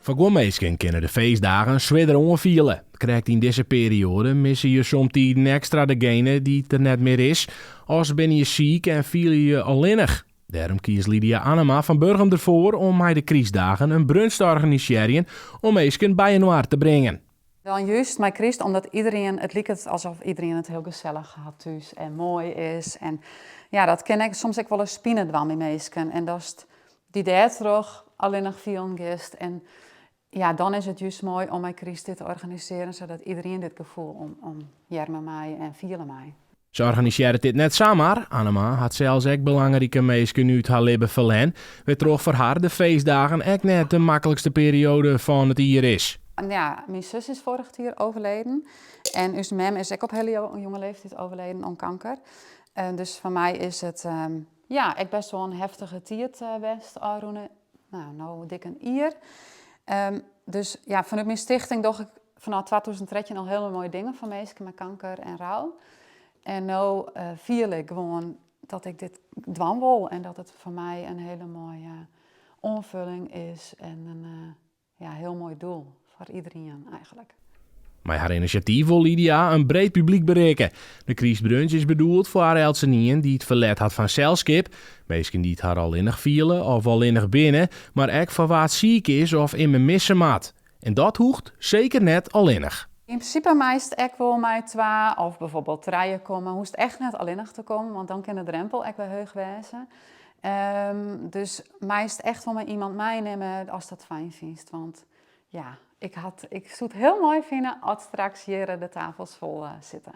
Foar guon minsken kinne de feestdagen swierder oanfiele. Krekt yn dizze perioade misse je somtiden ekstra degene dy't der net mear is, as binne je siik en fiele je allinnich. Dêrom kiest Lydia Annema fan Burgum derfoar om mei de krystdagen in brunch te organisearjen om minsken byinoar te bringen. Dan juist mei kryst, omdat iderien, it liket alsof iderien it hiel gesellich hat thús en moai is. En ja, dat kin ek soms ek wolris pine dwaan by minsken. En datst dy dêrtroch allinnich fielen giest. En ja, dan is it juist moai om mei kryst dit te organisearjen, sadat iderien dit gefoel omearmje mei en fiele mei. Se organisearret dit net samar. Annema hat sels ek belangrike minsken út har libben ferlern, wêrtroch foar har de feestdagen ek net de maklikste perioade fan it jier is. Ja, myn sus is foarich jier overleden en ús mem is ek op hiele jonge leeftiid overleden oan kanker. Dus foar my is it ja, ek best wol in heftige tiid west ôfrûne, no, no dik in jier. Dus ja, fanút myn stichting doch ik fanôf 2013 al hiele moaie dingen foar minsken mei kanker en rou. En no fiel ik gewoan dat ik dit dwaan wol en dat it foar my in hiele moaie oanfolling is en in ja, hiel moai doel foar iderien eigentlik. Mei har inisjatyf wol Lydia in breed publyk berikke. De krystbrunch is bedoeld foar eltsenien dy't ferlet hat fan selskip, minsken dy't har allinnich fiele of allinnich binne, mar ek foar wa't siik is of immen misse moat. En dat hoecht seker net allinnich. Yn prinsipe meist ek wol mei twa of bijvoorbeeld trije komme. Hoechst echt net allinnich te kommen, want dan kin de drempel ek wer heech wêze. Dus meist echt wol mei iemand meinimme ast dat fijn fynst. Want ja, ik, had, ik soe it hiel moai fine as straks hjir de tafels fol sitte.